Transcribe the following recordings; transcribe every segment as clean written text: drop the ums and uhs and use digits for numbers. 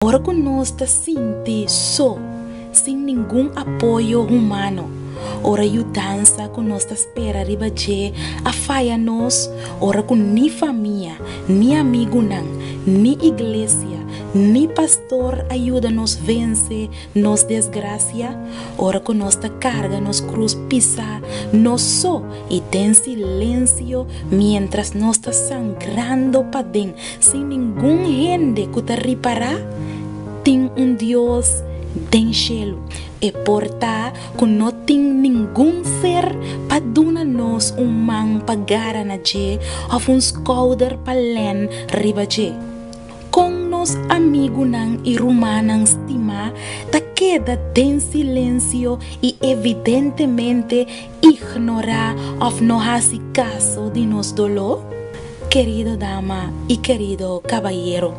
Ora ku nos ta sinti so, sin ningun apoyo humano, ora yudansa ku nos ta spera riba dje a faya nos, ora ku ni famia, ni amigunan, ni iglesia, ni pastor a yuda nos vense nos desgrasia, ora ku nos ta karga nos krus pisá nos so i den silensio miéntras nos ta sangrando paden sin ningun hende ku ta ripará, tin un Dios den shelu. E por ta ku no tin ningun ser pa duna nos un man pa gara na dje òf un skouder pa lèn riba dje. Kon nos amigunan i rumannan stimá ta keda den silensio i evidentemente ignorá òf no hasi kaso di nos doló? Kerido dama i kerido kabayero,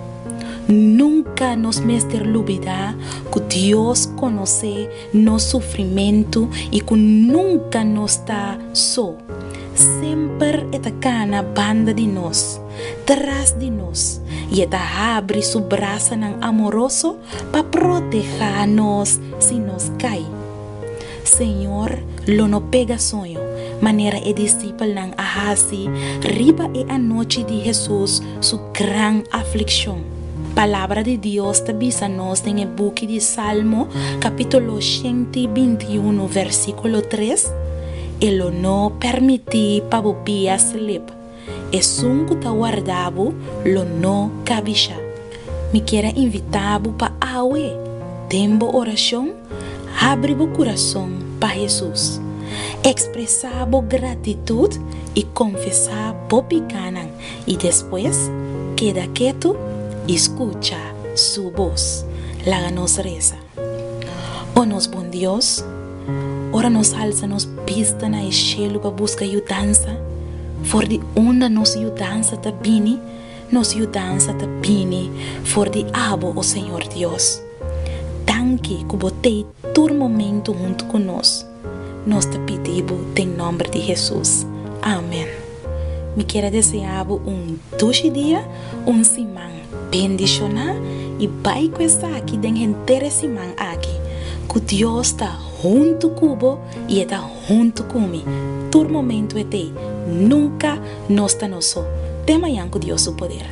nunka nos mester lubidá ku Dios konosé nos sufrimentu i ku nunka nos ta so. Semper e ta kana banda di nos, tras di nos, i e ta habri su brasanan amoroso pa protehá nos si nos kai. Señor lo no pega soño, manera e disipelnan a hasi riba e anochi di Hesus su gran aflikshon. Palabra di Dios ta bisa nos den e buki di Salmo, kapítulo 121, versíkulo 3, E lo no permití pa bo pia slip. Esun ku ta warda bo lo no kabishá. Mi kier a invitá bo pa awe, den bo orashon, Habri bo kurason pa Hesus. Ekspresá bo gratitut i konfesá bo pikánan i despues keda ketu i skucha Su bos. Laga nos resa. O nos bon Dios, ora nos alsa nos bista na e shelu pa buska yudansa, for di unda nos yudansa ta bini? Nos yudansa ta bini for di abo, o Señor Dios. Danki ku bo tei tur momentu huntu ku nos. Nos ta pidi bo den nòmber di Hesus. Amen. Mi kier a desea bo un dushi dia, un siman bendishoná i bai ku esaki den henter e siman aki. Ku Dios ta huntu ku bo i e ta huntu ku mi tur momentu e tei. Nunka nos ta nos so. Te mañan ku Dios su poder.